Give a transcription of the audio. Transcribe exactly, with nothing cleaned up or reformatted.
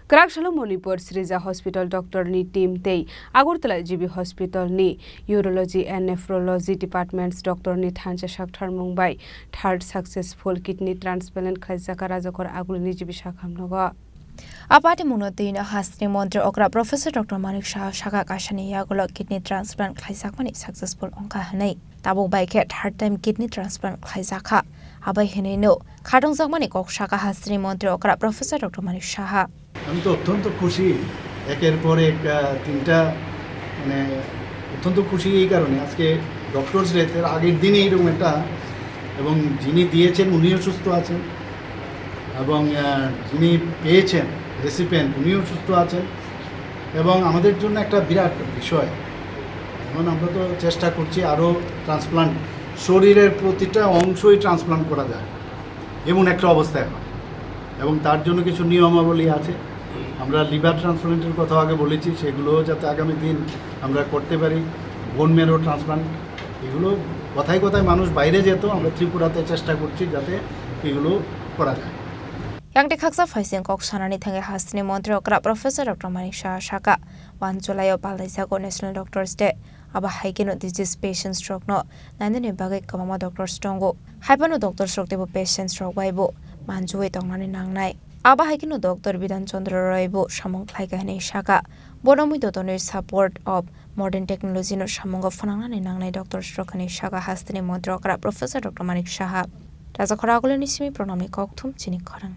Kwrak salo Manipur Srija Hospital doctor ni team tei Agartala G B Hospital ni Urology and Nephrology Departments doctor ni thansa saktharmung bai third successful kidney transplant khlaijak Rajakhor Aguli ni G B sakhamnogo. A patimungno twino hasteni montri okra Professor Doctor Manik Saha saka kaisani yagulo kidney transplant khlaijakmani successful wngkha hwnwi. Tabuk bai khe third time kidney transplant khlaijakha. Abai hwnwino khatungjakmani kok saka hasteni montri okra Professor Doctor Manik Saha. আমি তো অত্যন্ত খুশি, একের পর এক, আহ, তিনটা, মানে, অত্যন্ত খুশি এই কারণে, আজকে ডক্টরস ডেতে আগের দিনই এরকম একটা, এবং যিনি দিয়েছেন উনিও সুস্থ আছেন, এবং, আহ, যিনি পেয়েছেন, রেসিপিয়েন্ট, উনিও সুস্থ আছেন, এবং আমাদের জন্য একটা বিরাট বিষয়। এখন আমরা তো চেষ্টা করছি আরও ট্রান্সপ্লান্ট, শরীরের প্রতিটা অংশই ট্রান্সপ্লান্ট করা যায়, এমন একটা অবস্থা এখন। এবং তার জন্য কিছু নিয়মাবলী আছে। আমরা লিভার ট্রান্সপ্লান্টের কথাও আগে বলেছি, সেগুলোও যাতে আগামী দিন আমরা করতে পারি। বোন ম্যারো ট্রান্সপ্লান্ট, এগুলো কথায় কথায় মানুষ বাইরে যেত, আমরা ত্রিপুরাতে চেষ্টা করছি যাতে এগুলো করা যায়। Yang tei khaksa phaising kok sanani thangwi hasteni montri okra Professor Doctor Manik Saha saka, one July o palaijago National Doctors Day. Abo hai kheno disease patients rokno nainani bagwi kwbangma doctors tongo. Hai phano doctors rok teibo patients rok bai bo manjui tongnani nangnai. Abo hai kheno Doctor Bidhan Chandra Roy bo samung khlaikha hwnwi saka. Bono mui dotonwi support of modern technology no samungo phwnangnani nangnai doctors rok hwnwi saka hasteni montri okra Professor Doctor Manik Saha. Rajakhor Agulini simi Pranamni kokthum chini khorang.